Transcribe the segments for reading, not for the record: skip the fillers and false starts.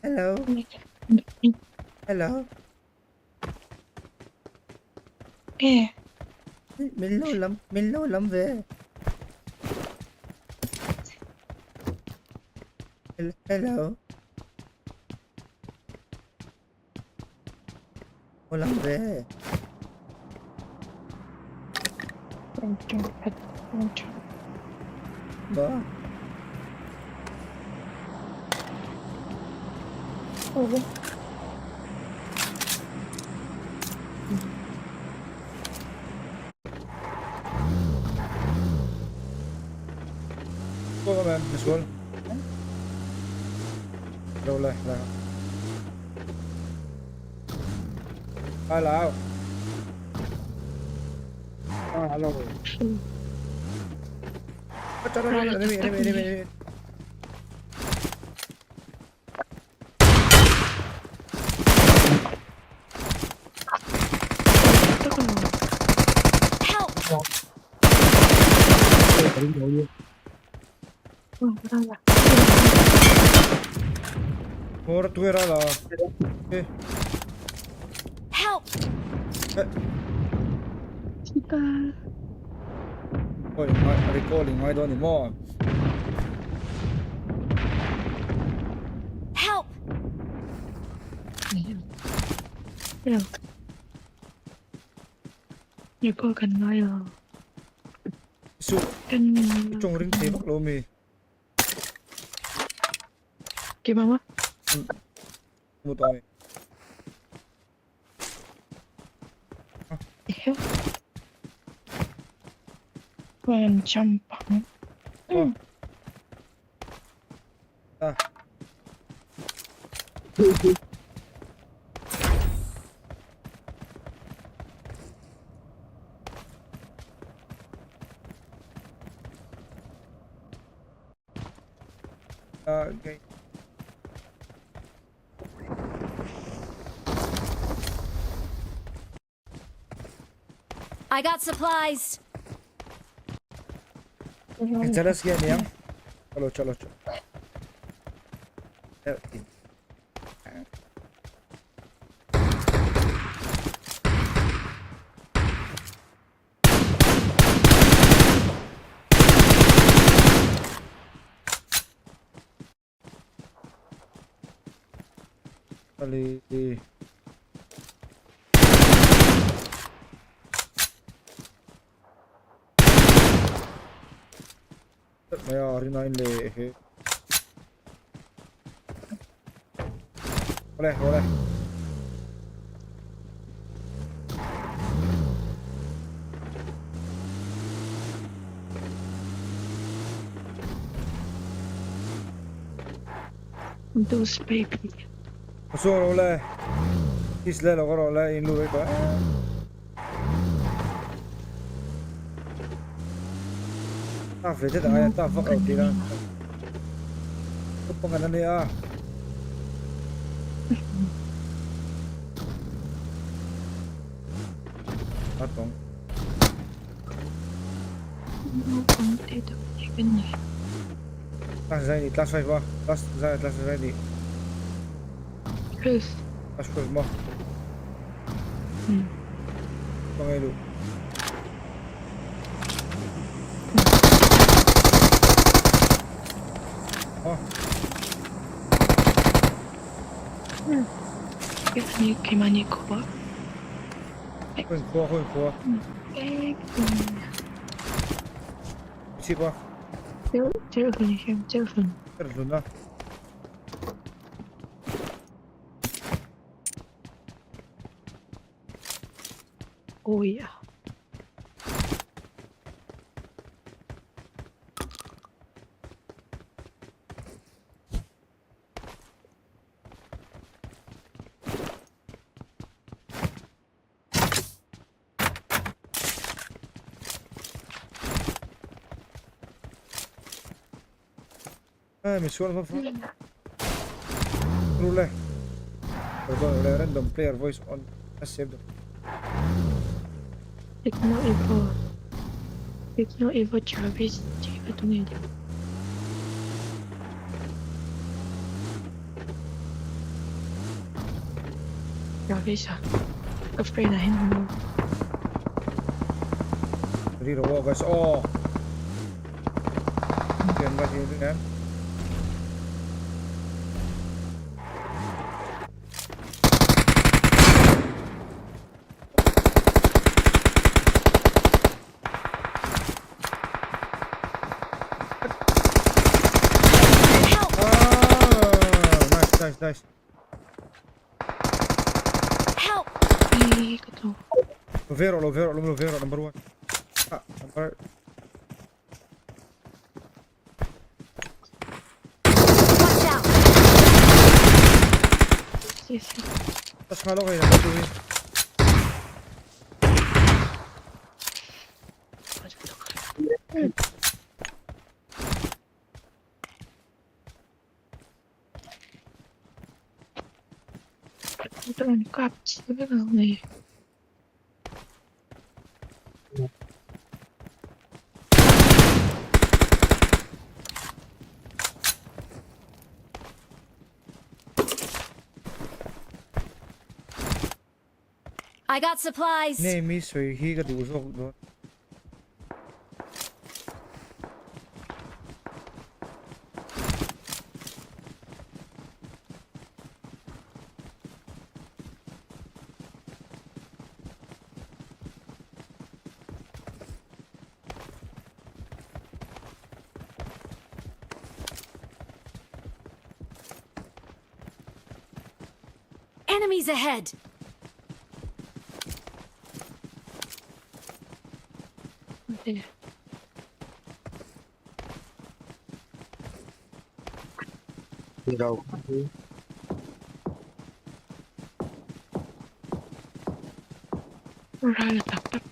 Hello. Hello. E. Min lo lam, min lo lam ve. Hello. Lo lam ve. Ba. Misual. Đâu đây, đây. Ai là? Ah, hello. Enemy, enemy, enemy, enemy. Help! Mor tu era la. Eh. Help! Eh. Oi, recalling, I don't anymore. Help! Recall kan ngai lo. Su. Trong ring thei vak lo mi. Keimah maw? Mu tawh mi. Kan jump ang. Ah. Okay. I got supplies. Jealous nge aniang? Chalo chalo chalo. Ali. Mai a rina in le he. Ole ole. Those baby. Chuang lo le. Is le lo ka rawh le in lu vek tawh em. Ta ve det ang a ta vak lo tih la. Ka pangan a nia. A tawng. Naupang te deuh hi ka ni. Class zai ni class 5 a class zai class zai ni. 12. Class 12 maw? Hmm. Ka ngei luh. Oh. Hmm. Keimahni keimahni khua. Khawi khua khawi khua. Chip a. Cherhlun hian cherhlun. Cherhlun a. Awi a. Eh, mi suono proprio. Rule. Pardon, random player voice on. Save the. Ignore Evo. Ignore Evo Jarvis tih ka tum ngei lo. Travis-a ka friend ah hian awm lo. Ri rawh aw guys aw. Thian va hi nen. Help! Ah, nice nice nice. Help! Ih ka tawk. Lo ve rawh lo ve rawh lo ve rawh number one. Ah, number Watch out! Yes, yes. Touch nga lo kay number 2 hi. Chuan kap chhe vek ang nei. I got supplies. Nge mi sawi hi ka duh zawk dawn. Enemies ahead! Ral tak tak.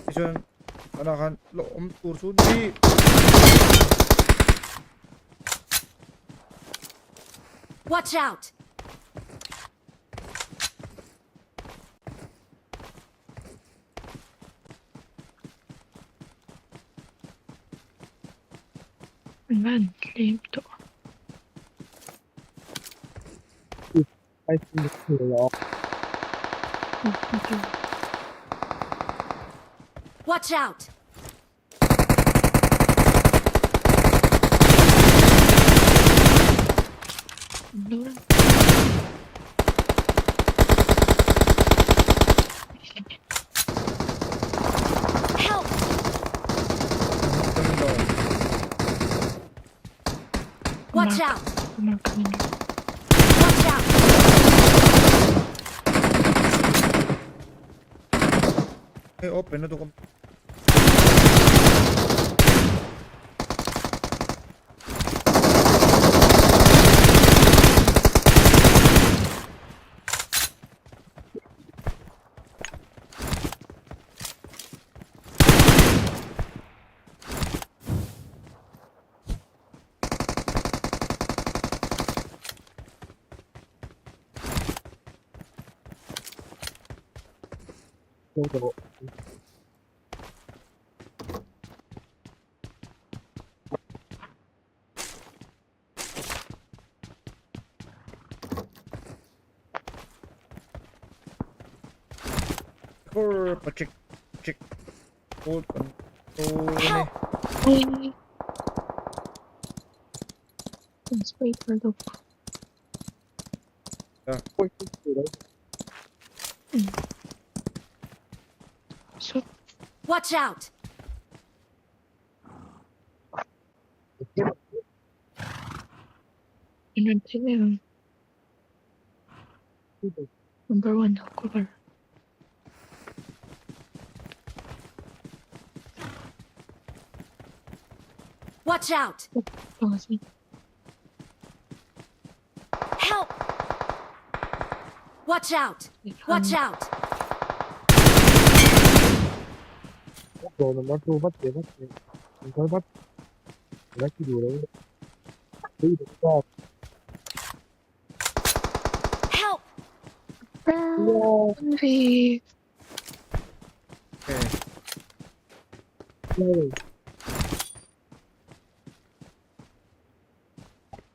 Tichuan tunah khan la awm tur chu ni. Watch out! An va han tlem tawh. Watch out! Help! Watch out! Watch out! Hey, open na to. Score pa-check check hold control Help! Watch out! Number one cover. Watch out! Help! Watch out! Watch out! Number 2 vat ve vat ve. An kal vat. La ki duh lo. Help! Brown V.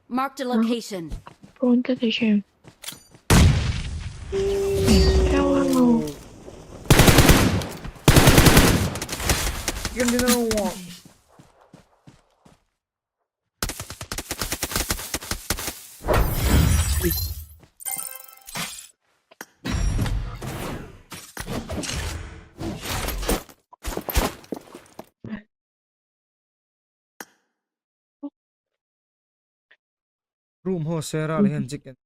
Marked a location. Prawn tlat ai hrim. Hello. Chicken dinner Room ho sera leh hian chicken.